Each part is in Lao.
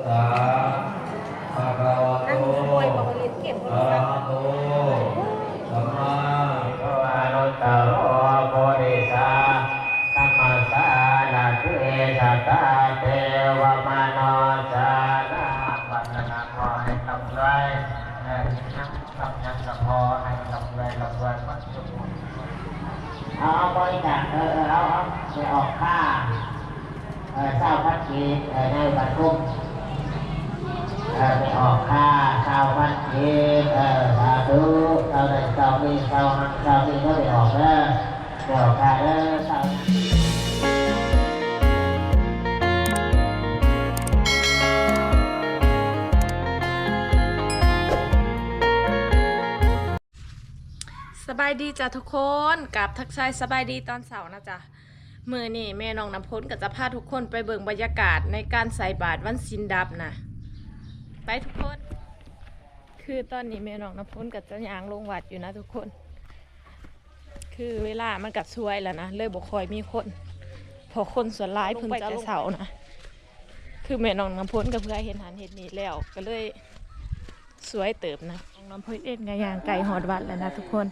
ສາ ພະຄະວະໂຕ ອະລະຫະໂຕ ສຳມາ ອະນຸດຕະໂລ ໂພທິສາ ທຳມະສາລະຖິ ສັດຖາເທວະມະນຸດສານັງ ວັດທະນາ ຂໍໃຫ້ລ່ຳລວຍ ເອີ ຫຍັງ ຄຳຫຍັງກໍຂໍໃຫ້ລ່ຳລວຍ ລ່ຳລວຍໝົດທຸກຄົນ. ເອົາ ເອົາ ບໍລິຈາກ ເອີ ເອີ ເອົາ ເອົາ ໄປອອກຄ່າ ເອີ ຊາວພັນກີບ ເອີ ນາຍບັດກຸມ ເອີ ໄປອອກຄ່າຊາວພັນກີບ ເອີ ສາທຸ ຊາວໃດຊາວມີ ຊາວຫັ້ນຊາວນີ້ ເດີ ໄປອອກເດີ ໄປອອກຄ່າເດີ ຊາວ ສະບາຍດີຈ້າທຸກຄົນ ກາບທັກທາຍສະບາຍດີຕອນເຊົ້ານະຈ້າ. ມື້ນີ້ແມ່ນ້ອງນ້ຳຝົນກໍຈະພາທຸກຄົນໄປເບິ່ງບັນຍາກາດໃນການໃສ່ບາດວັນສິນດັບນະ ໄປທຸກຄົນ. ຄືຕອນນີ້ແມ່ນ້ອງນ້ຳຝົນກໍຈະຍ່າງລົງວັດຢູ່ນະທຸກຄົນ. ຄືເວລາມັນກໍສວຍແລ້ວນະ ເລີຍບໍ່ຄ່ອຍມີຄົນ ເພາະຄົນສ່ວນຫຼາຍເພິ່ນຈະເຊົ້ານະ. ຄືແມ່ນ້ອງນ້ຳຝົນກໍເພື່ອເຮັດຫັ້ນເຮັດນີ້ແລ້ວ ກໍເລີຍສວຍເຕີບນະ. ນ້ອງນ້ຳຝົນເອງກໍຍ່າງໃກ້ຮອດວັດແລ້ວນະທຸກຄົນ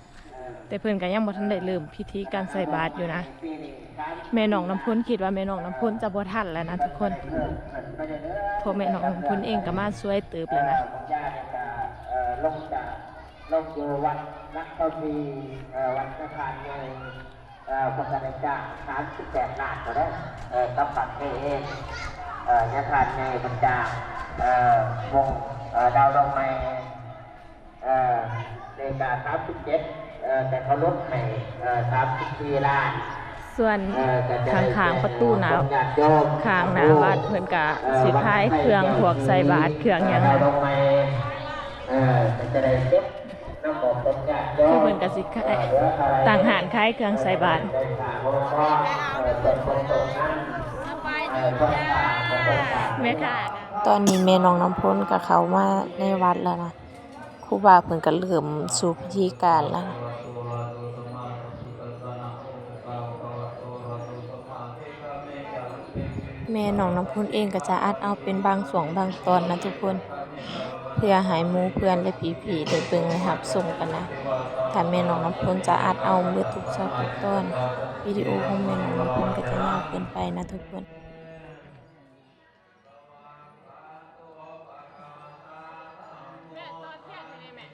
ແຕ່ເພິ່ນກໍຍັງບໍ່ທັນໄດ້ເລີ່ມພິທີການໃສ່ບາດຢູ່ນະ. ແມ່ນ້ອງນ້ຳຝົນຄິດວ່າແມ່ນ້ອງນ້ຳຝົນຈະບໍ່ທັນແລ້ວນະທຸກຄົນ ເພາະແມ່ນ້ອງນ້ຳຝົນເອງກໍມາສວຍເຕີບແລ້ວນະ. ເອີ ລົງຈາກ ລົງຢູ່ວັດຫຼັກເກົ້າສີ່ ເອີ ວັດຍາທາດໃຫຍ່ ເອີ ເພິ່ນກໍໄດ້ຈ້າງສາມສິບແປດລ້ານເທົ່າໃດ ເອີ ກັບບັດເອເອ ເອີ ຍາທາດໃຫຍ່ເພິ່ນຈ້າງ ເອີ ວົງ ເອີ ດາວດວງໃໝ່ ເອີ ເລກາສາມສິບເຈັດ ເອີ ແຕ່ເຂົາລົດໃຫ້ ເອີ ສາມສິບສີ່ລ້ານ. ສ່ວນຂ້າງໆປະຕູໜ້າ ຂ້າງໜ້າວັດເພິ່ນກະຊິຂາຍເຄື່ອງພວກໃສ່ບາດເຄື່ອງຫຍັງນະ ຄືເພິ່ນກະຊິຂາຍ ຕັ້ງຮ້ານຂາຍເຄື່ອງໃສ່ບາດ. ແມ່ຄ້າ ຕອນນີ້ແມ່ນ້ອງນ້ຳຝົນກະເຂົ້າມາໃນວັດແລ້ວນະ. ຄູບາເພິ່ນກໍເລີ່ມສູ່ພິທີການແລ້ວ. ແມ່ນ້ອງນ້ຳຝົນເອງກໍຈະອັດເອົາເປັນບາງຊ່ວງບາງຕອນນະທຸກຄົນ ເພື່ອໃຫ້ໝູ່ເພື່ອນ ແລະ ພີ່ໆ ໄດ້ເບິ່ງ ແລະ ຮັບຊົມກັນນະ. ຖ້າແມ່ນ້ອງນ້ຳຝົນຈະອັດເອົາເບິດທຸກຊັອດທຸກຕອນ ວິດີໂອຂອງແມ່ນ້ອງນ້ຳຝົນກໍຈະຍາວເກີນໄປນະທຸກຄົນ. ແມ່ ຕອດແທນໃຫ້ແດ່ແມ່.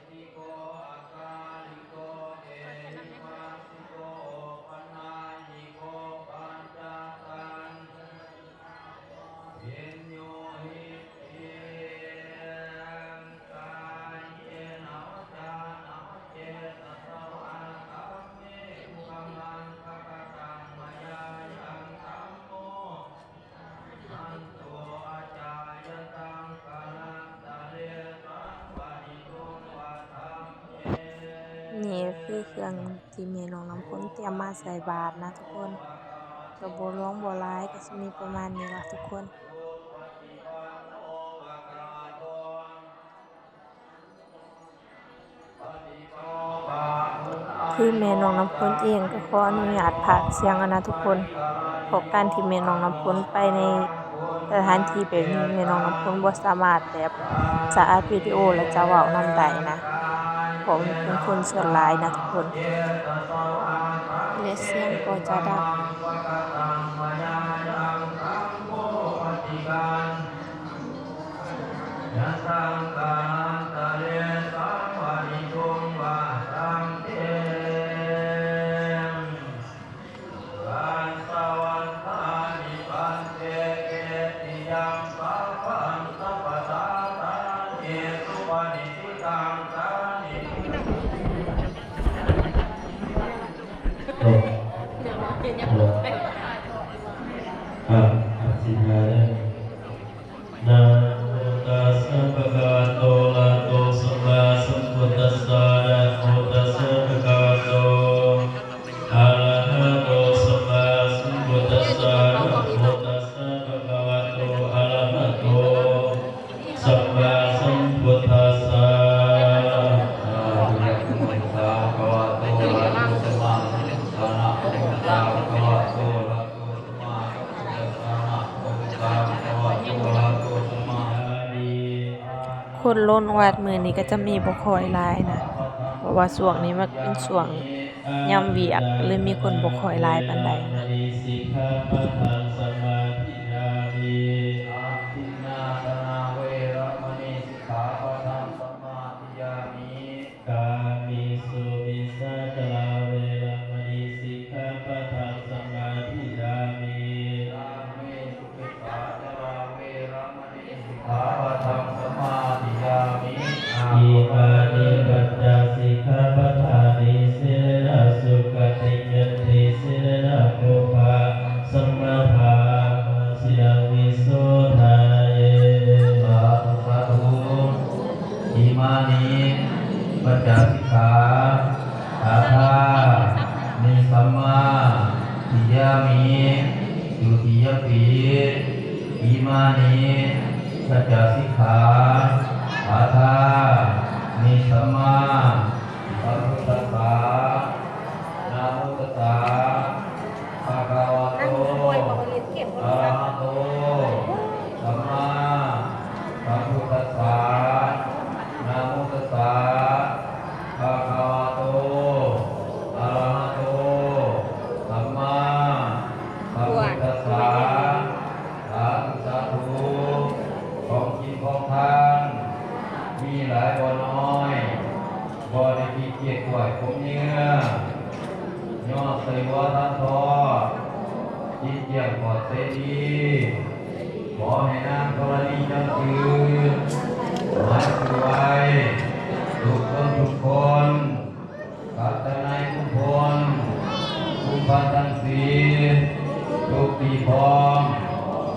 ນີ້ຄືເຄື່ອງທີ່ແມ່ນ້ອງນ້ຳຝົນຕຽມມາໃສ່ບາດນະທຸກຄົນ ກໍບໍ່ຫຼວງບໍ່ຫຼາຍ ກໍຊິມີປະມານນີ້ລະທຸກຄົນ. ຄືແມ່ນ້ອງນ້ຳຝົນເອງກໍຂໍອະນຸຍາດພາກສຽງຫັ້ນນະທຸກຄົນ ເພາະການທີ່ແມ່ນ້ອງນ້ຳຝົນໄປໃນສະຖານທີ່ແບບນີ້ ແມ່ນ້ອງນ້ຳຝົນບໍ່ສາມາດແບບຈະອັດວິດີໂອ ແລະ ຈະເວົ້ານຳໄດ້ນະ ເພາະມັນເປັນຄົນສ່ວນຫຼາຍນະທຸກຄົນ ແລະ ສຽງກໍຈະດັງ. ອ່າ ອະທິຖານເດີ. ນະໂມຕັດສະ ພະຄະວະໂຕ ອະລະຫະໂຕ ສຳມາສຳພຸດທັດສະ ນະໂມຕັດສະ ພະຄະວະໂຕ ອະລະຫະໂຕ ສຳມາສຳພຸດທັດສະ ນະໂມຕັດສະ ພະຄະວະໂຕ ອະລະຫະໂຕ ຄົນລົງວັດມື້ນີ້ກໍຈະມີບໍ່ຄ່ອຍຫຼາຍນະ ເພາະວ່າຊ່ວງນີ້ມັນເປັນຊ່ວງຍາມວຽກ ກໍເລີຍມີຄົນບໍ່ຄ່ອຍຫຼາຍປານໃດນະ. ກາເມສຸມິດສາຈາລາເວລະມະນີ ສິກຂາປະທັງສະມາທິຢາມິ. ກາເມສຸມິດສາຈາລາເວລະມະນີ ສິກຂາປະທັງສະມາທິຢາມິ. ອິມານິປັນຈະສິກຂາປະທານິ ສີເລນະສຸຂະຕິງ ຍັນຕິ ສີເລນະ ປຸບພະ ສຳມະທານາ ສິລັງ ວິໂສທານາເຍ. ສາທຸ ສາທຸ. ອິມານິ ປັນຈະສິກຂາ ປະທານິ ສຳມາທິຢາມິ ທຸຕິຍະປີ. ອິມານິ ປັນຈະສິກຂາ ປະທານິ ສຳມາ ສຳພຸດທັດສະ ນະໂມຕັດສະ ພະຄະວະໂຕ ອະຣະຫະໂຕ ສຳມາສຳພຸດທັດສະ ນະໂມຕັດສະ ພະຄະວະໂຕ ອະຣະຫະໂຕ ສຳມາສຳພຸດທັດສະ. ສາທຸ ສາທຸ. ຂອງກິນຂອງທານ ມີຫຼາຍບໍ່ນ້ອຍ ບໍ່ໄດ້ຂີ້ກຽດກ້ວຍຂົມເຫຍື່ອ ຍໍໃສ່ຫົວທານທອດ ກິນກ້ຽງປອດເສລີ. ຂໍໃຫ້ນາງທໍລະນີຈຳຊື່ ໝາຍຊື່ໄວ້ ທຸກຄົນທຸກຄົນ ກັບເຈົ້ານາຍຂຸນພົນ ຂຸນພັນທັງສີ່ ທຸກທີ່ພ້ອມ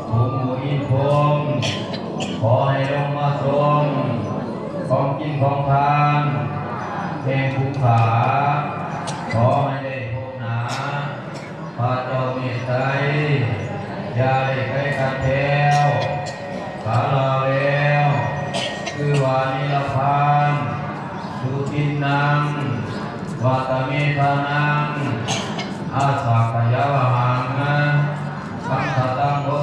ຜູ້ໝູ່ອິນພົມ ຂໍໃຫ້ລົງມາຊົມ ຂອງກິນຂອງທານ ແຫ່ງຜູ້ຂ້າ ຂໍໃຫ້ໄດ້ພົບໜ້າ ພະເຈົ້າເມດໄຕ ຢ່າໄດ້ໄກຄາດແຄວ ສາລາແລ້ວ ຄືວ່ານິລະພານ ສຸທິນນັງ ວະຕະເມທານັງ ອາສາຂະຍາວະຫັງ ສັງຄະຕັງ ໂຫຕຸ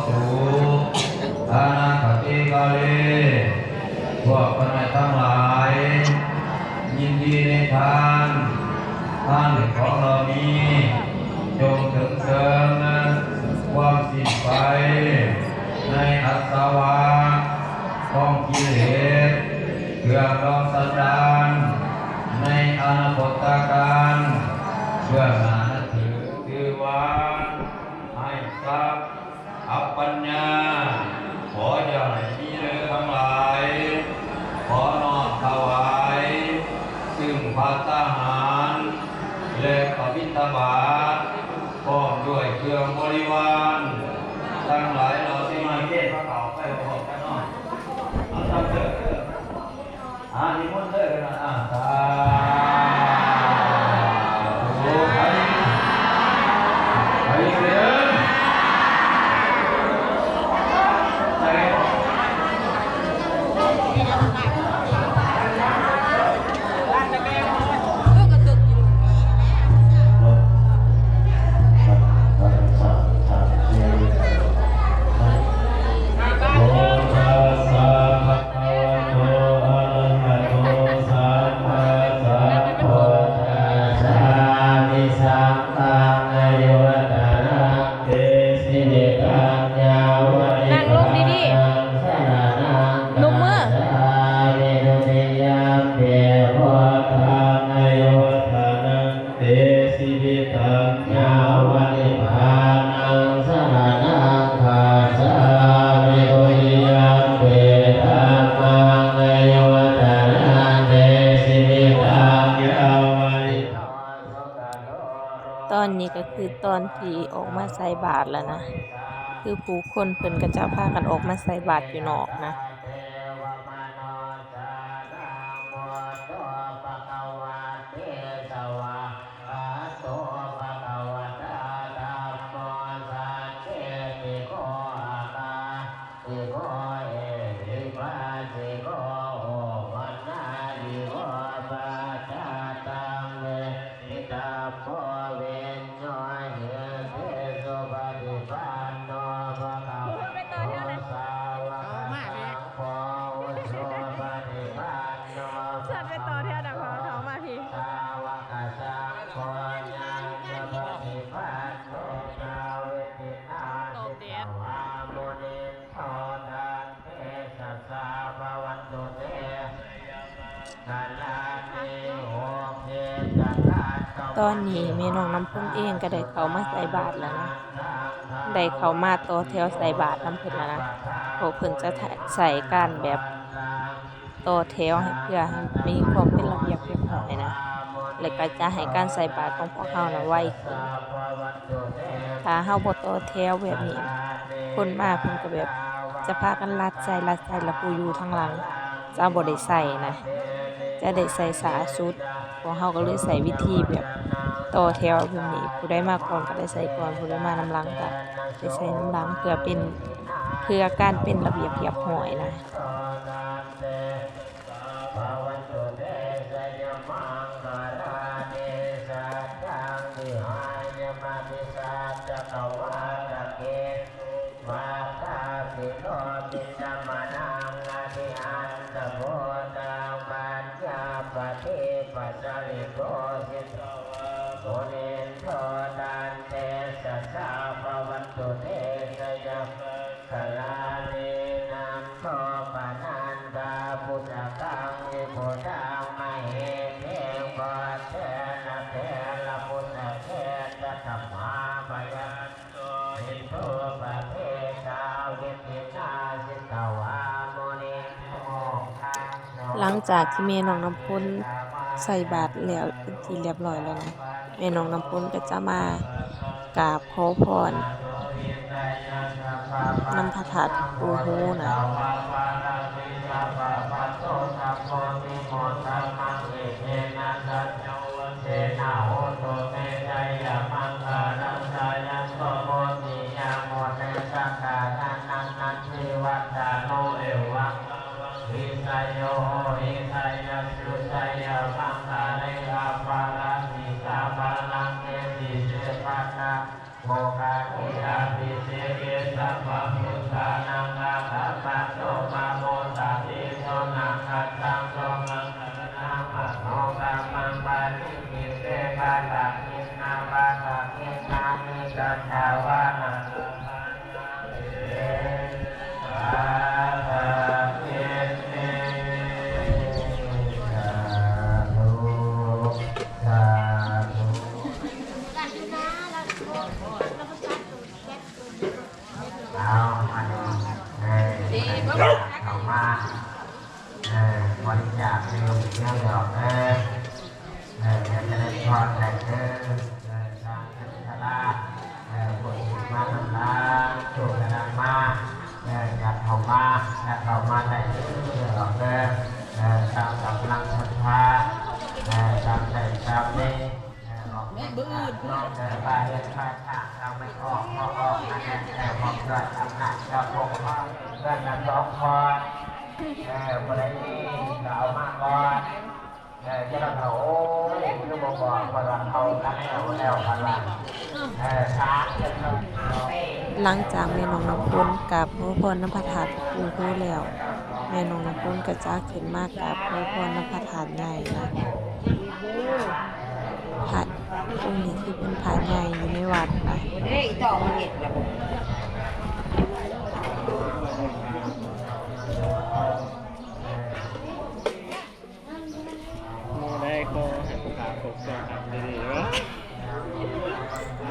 ອະນາຄະຕິກາເລ. ພວກຂ້ານ້ອຍທັງຫຼາຍ ຍິນດີໃນທານ ທານແລະຂອງເຫຼົ່ານີ້ ຈົ່ງເຖິງເຊິ່ງຄວາມສິ້ນໄປ ໃນອາສະວະ ຂອງກິເລດ ເຄື່ອງດອງສັນດານ ໃນອະນາຄົດຕະການ ເບື້ອງໜ້ານັ້ນເທີດ. ຖືວ່າໃຫ້ຊັບ ກັບປັນຍາ ຂໍຢ່າໃຫ້ມີເດີທັງຫຼາຍ ຂໍນ້ອມຖວາຍ ຊຶ່ງພັດຕາຫານ ແລະ ພະບິນທະບາດ ພ້ອມດ້ວຍເຄື່ອງບໍລິວານ ທັງຫຼາຍເຫຼົ່າທີ່ມາເກນພະເຂົ້າໄປພ້ອມກັນເນາະ ເອົາຕາມເດີ. ອາ ນິມົນເດີ ອາ ສາທຸ ໄປ ໄປເດີ ໄປ ນັ່ງລົງດີໆ ນຸບມື. ຕອນນີ້ກໍຄືຕອນທີ່ອອກມາໃສ່ບາດແລ້ວນະ ຄືຜູ້ຄົນເພິ່ນກໍຈະພາກັນອອກມາໃສ່ບາດຢູ່ນອກນະ. ເຂົ້າມາເດ້. ຕອນນີ້ແມ່ນ້ອງນ້ຳຝົນເອງກໍໄດ້ເຂົ້າມາໃສ່ບາດແລ້ວນະ, ໄດ້ເຂົ້າມາຕໍ່ແຖວໃສ່ບາດນຳເພິ່ນແລ້ວນະ, ເພາະເພິ່ນຈະໃຊ້ການແບບຕໍ່ແຖວໃຫ້ ເພື່ອໃຫ້ມີຄວາມເປັນລະບຽບຮຽບຮ້ອຍນະ, ແລະກໍຈະໃຫ້ການໃສ່ບາດຂອງພວກເຮົານະໄວຂຶ້ນ. ຖ້າເຮົາບໍ່ຕໍ່ແຖວແບບນີ້ ຄົນມາເພິ່ນກໍແບບຈະພາກັນລັດໃສ່ ລັດໃສ່ ແລ້ວຜູ້ຢູ່ທາງຫຼັງຈະບໍ່ໄດ້ໃສ່ນະ, ຈະໄດ້ໃສ່ຊ້າສຸດ. ພວກເຮົາກໍເລີຍໃຊ້ວິທີແບບຕໍ່ແຖວແບບນີ້, ຜູ້ໃດມາກ່ອນກໍໄດ້ໃສ່ກ່ອນ, ຜູ້ໃດມານຳຫຼັງກໍໄດ້ໃສ່ນຳຫຼັງ ເພື່ອເປັນ ເພື່ອການເປັນລະບຽບຮຽບຮ້ອຍນະ. ຫຼັງຈາກທີ່ແມ່ນ້ອງນ້ຳຝົນໃສ່ບາດແລ້ວເປັນທີ່ຮຽບຮ້ອຍແລ້ວນະ, ແມ່ນ້ອງນ້ຳຝົນກໍຈະມາກາບ ຂໍພອນນຳພະທາດປູ່ໂຮນະ. ເອົາ ມາເດີ ເອີ ເຂົ້າມາ ເອີ ບໍລິຈາກຢູ່ເດີດອກເດີ ເອີ ຈະເລີນພອນໄດ້ເດີ ເອີ ສາທຸ ສາທຸ ເອີ ຜູ້ທີ່ມານຳທາງ ໂຊກກະນຳມາ ເອີ ຢາກເຂົ້າມາ ຢາກເຂົ້າມາໄດ້ເດີ ເດີດອກເດີ ເອີ ຕາມກຳລັງສັດທາ ເອີ ຕາມໃດຕາມມີ. ແມ່ນ ມື້ອື່ນພຸ້ນນະ ຫຼັງຈາກແມ່ນ້ອງນ້ຳຝົນກາບຂໍພອນນຳພະທາດປູ່ໂຮແລ້ວ ແມ່ນ້ອງນ້ຳຝົນກໍຈະຂຶ້ນມາກາບຂໍພອນນຳພະທາດໃຫຍ່ນະ. ພະອົງນີ້ຄືເປັນພະໃຫຍ່ຢູ່ໃນວັດນະ.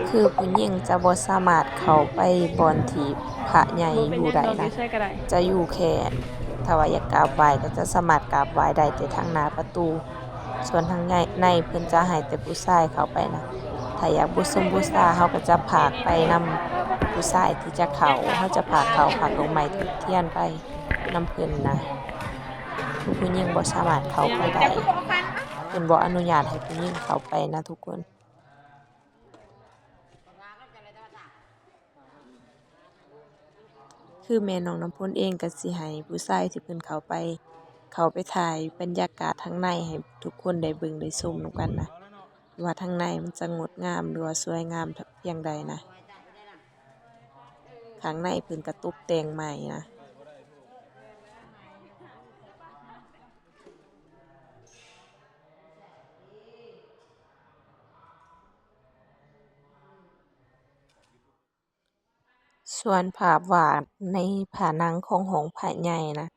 ຄືຜູ້ຍິງຈະບໍ່ສາມາດເຂົ້າໄປບ່ອນທີ່ພະໃຫຍ່ຢູ່ໄດ້ນະ, ຈະຢູ່ແຄ່ ຖ້າວ່າຢາກກາບໄຫວ້ກໍຈະສາມາດກາບໄຫວ້ໄດ້ແຕ່ທາງໜ້າປະຕູ. ສ່ວນທາງໃນ ໃນເພິ່ນຈະໃຫ້ແຕ່ຜູ້ຊາຍເຂົ້າໄປນະ. ຖ້າຢາກບູຊົມບູຊາ ເຮົາກໍຈະພາກໄປນຳຜູ້ຊາຍທີ່ຈະເຂົ້າ, ເຮົາຈະພາກເຂົ້າ ພາກດອກໄມ້ທູບທຽນໄປນຳເພິ່ນນະ. ຜູ້ຍິງບໍ່ສາມາດເຂົ້າໄປໄດ້, ເພິ່ນບໍ່ອະນຸຍາດໃຫ້ຜູ້ຍິງເຂົ້າໄປນະທຸກຄົນ. ຄືແມ່ນ້ອງນ້ຳຝົນເອງກໍຊິໃຫ້ຜູ້ຊາຍທີ່ເພິ່ນເຂົ້າໄປ ເຂົ້າໄປຖ່າຍບັນຍາກາດທາງໃນໃຫ້ທຸກຄົນໄດ້ເບິ່ງໄດ້ຊົມນຳກັນນະ ວ່າທາງໃນມັນຈະງົດງາມ ຫຼືວ່າສວຍງາມພຽງໃດນະ. ຂ້າງໃນເພິ່ນກໍຕົກແຕ່ງໃໝ່ນະ. ສ່ວນພາບວາດໃນຜະໜັງຂອງຫ້ອງພະໃຫຍ່ນະ,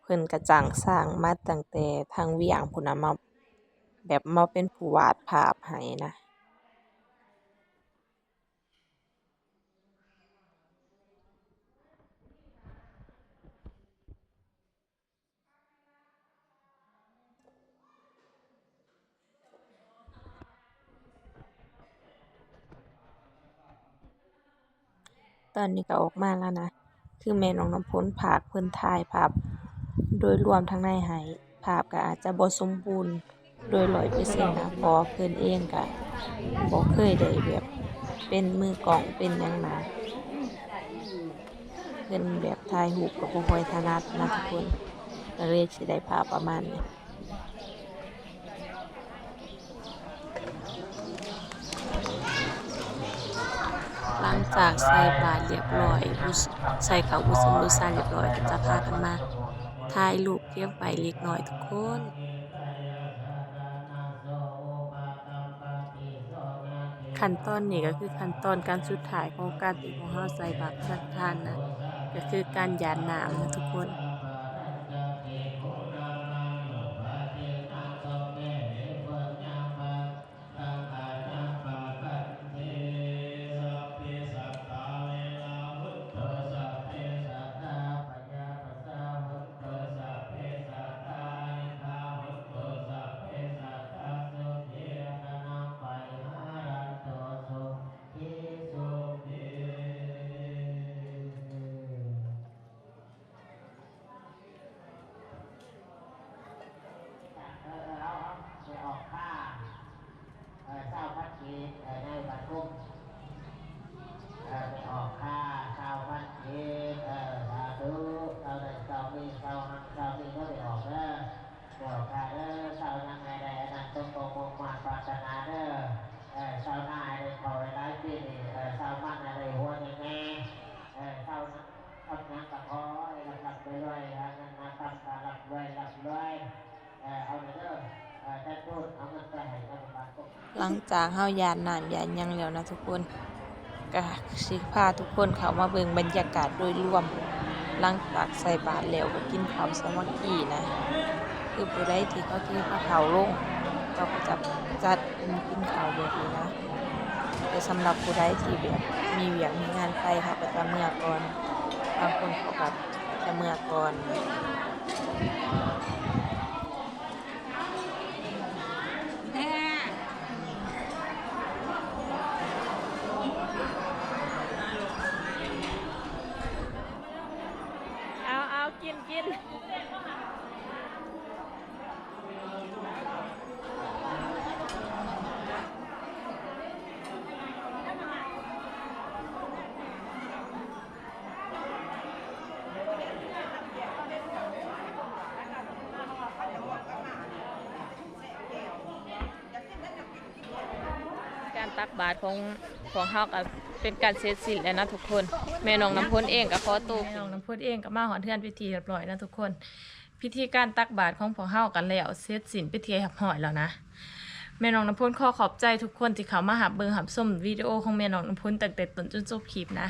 ເພິ່ນກະຈ້າງຊ່າງມາຕັ້ງແຕ່ທາງວຽງພຸ້ນນະ ມາ ແບບມາເປັນຜູ້ວາດພາບໃຫ້ນະ. ຕອນນີ້ກໍອອກມາແລ້ວນະ ຄືແມ່ນ້ອງນ້ຳຝົນພາກເພິ່ນຖ່າຍພາບໂດຍລວມທາງໃນໃຫ້ ພາບກໍອາດຈະບໍ່ສົມບູນໂດຍຮ້ອຍເປີເຊັນນະ ເພາະວ່າເພິ່ນເອງກໍບໍ່ເຄີຍໄດ້ແບບເປັນມືກ້ອງເປັນຫຍັງນະ ເພິ່ນແບບຖ່າຍຮູບກໍບໍ່ຄ່ອຍຖະໜັດນະທຸກຄົນ ກໍເລີຍຊິໄດ້ພາບປະມານນີ້. ຫຼັງຈາກໃສ່ບາດລຽບຮ້ອຍ ບູ ໃສ່ເຂົ້າບູຊົງບູຊາລຽບຮ້ອຍ ກໍຈະພາກັນມາຖ່າຍຮູບເກັບໄວ້ເລັກນ້ອຍທຸກຄົນ. ຂັ້ນຕອນນີ້ກໍຄືຂັ້ນຕອນການສຸດທ້າຍຂອງການທີ່ພວກເຮົາໃສ່ບາດສັງຄະທານນະ ກໍຄືການຫຍາດນ້ຳນະທຸກຄົນ. ເອີ ເອີ ເອົາ ເອົາ ໄປອອກຄ່າ ເອີ ຊາວພັນກີບ ເອີ ໃນບັດກຸມ ເອີ ໄປອອກຄ່າ ຊາວພັນກີບ ເອີ ສາທຸ ຊາວໃດຊາວມີ ຊາວຮັ່ງຊາວມີ ເດີ ໄປອອກເດີ ໄປອອກຄ່າເດີ ຊາວຫຍັງໃຫ້ໄດ້ອັນນັ້ນ ສົມຄວາມມຸ່ງມາດປາດຖະໜາເດີ ເອີ ຊາວນາໃຫ້ໄດ້ເຂົ້າຫຼາຍໆ ປີນີ້ ເອີ ຊາວມັນໃຫ້ໄດ້ຫົວໃຫຍ່ໆ ເອີ ຊາວ ຄຳຫຍັງກໍຂໍໃຫ້ລ່ຳໆລວຍໆ ຫາເງິນຫາຄຳກໍລ່ຳລວຍລ່ຳລວຍ ເອີ ເອົາເດີ ເອີ ແຕ່ທູນເອົາເງິນໄປໃຫ້ນຳບາດ ຫຼັງຈາກເຮົາຫຍາດນ້ຳຫຍາດຫຍັງແລ້ວນະທຸກຄົນ ກະຊິພາທຸກຄົນເຂົ້າມາເບິ່ງບັນຍາກາດໂດຍລວມ ຫຼັງຈາກໃສ່ບາດແລ້ວກໍກິນເຂົ້າສາມັກຄີນະ ຄືຜູ້ໃດທີ່ເຂົາຖືພາເຂົ້າລົງ ເຂົາກໍຈະຈັດ ກິນເຂົ້າແບບນີ້ນະ ແຕ່ສຳລັບຜູ້ໃດທີ່ແບບມີວຽກມີງານໄປ ເຂົາກໍຈະເມືອກ່ອນ ບາງຄົນເຂົາກໍຈະເມືອກ່ອນ. ເອົາ ເອົາ ກິນ ກິນ. ການຕັກບາດຂອງພວກເຮົາກໍເປັນການເສັດສິ້ນແລ້ວນະທຸກຄົນ. ແມ່ນ້ອງນ້ຳຝົນເອງກໍຂໍໂຕ ແມ່ນ້ອງນ້ຳຝົນເອງກໍມາຮອດເຮືອນເປັນທີ່ຮຽບຮ້ອຍນະທຸກຄົນ. ພິທີການຕັກບາດຂອງພວກເຮົາກໍແລ້ວເສັດສິ້ນເປັນທີ່ຮຽບຮ້ອຍແລ້ວນະ. ແມ່ນ້ອງນ້ຳຝົນຂໍຂອບໃຈທຸກຄົນທີ່ເຂົ້າມາຮັບເບິ່ງຮັບຊົມວິດີໂອຂອງແມ່ນ້ອງນ້ຳຝົນຕັ້ງແຕ່ຕົ້ນຈົນຈົບຄລິບນະ.